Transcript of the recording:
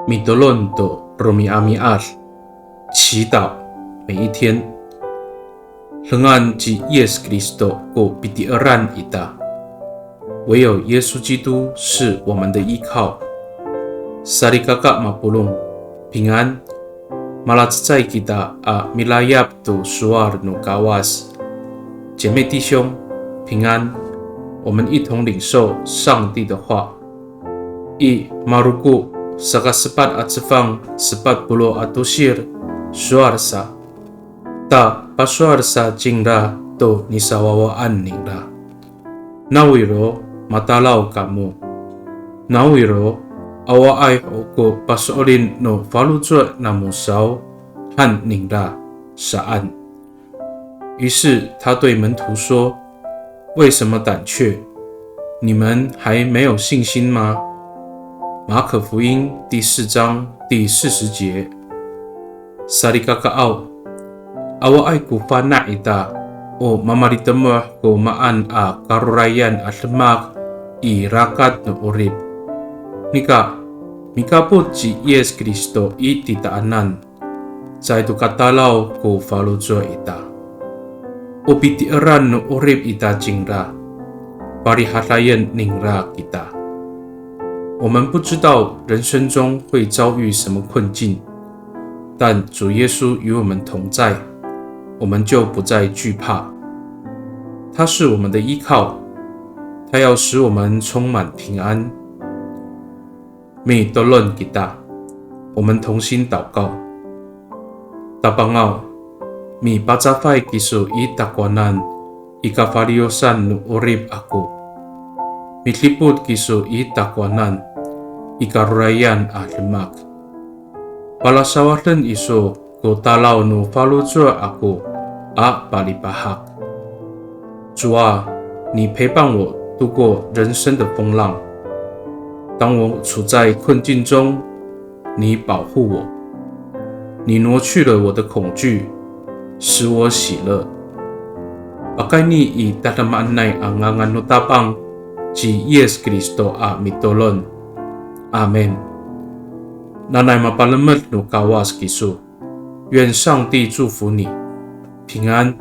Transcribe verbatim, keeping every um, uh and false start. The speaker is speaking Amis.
Mitolon to romi'ami'ad, 祈祷每一天。Dengan ci Yis Kristo ko piti'eran ita. 唯有耶稣基督是我们的依靠。Salikaka mapolong, 平安。Malacecay kita a milayap to sowal no Kawas. 姐妹弟兄，平安。我们一同领受上帝的话。I Maroko saka sepat a cefang sepat polo' a tosil, sowal sa. Ta pasowal sa cingra to nisawawaan ningra. Nawiro matalaw kamo. Nawiro awaay ho ko paso'elin no faloco' namo saw, han ningra saan. 于是他对门徒说：为什么胆怯？你们还没有信心吗？马可福音第四章第四十节。Salikakaaw, awaay ko fana' ita, o mamalitemoh ko maan a karorayan a demak i rakat no 'orip. Nika, mikapot ci Yis Kristo i titaanan, caay to katalaw ko faloco' ita. O piti'eran no 'orip ita cingra, parihadayen ningra kita. 我们不知道人生中会遭遇什么困境，但主耶稣与我们同在，我们就不再惧怕。他是我们的依靠，他要使我们充满平安。Mitolon kita，我们同心祷告。Tapangaw, mipacafay kiso i takowanan i kafaliyosan no 'orip ako. Midipot kiso i takowanan i karorayan a demak. Palasawaden iso ko talaw no faloco' ako a palipahak. 主啊，你陪伴我度过人生的风浪。当我处在困境中，你保护我，你挪去了我的恐惧，使我喜乐。Pakayni i tadamaanay a ngangan no Tapang ci Yis Kristo a mitolon. Amin. Nanay mapalemed no Kawas kiso. 愿上帝祝福你，平安。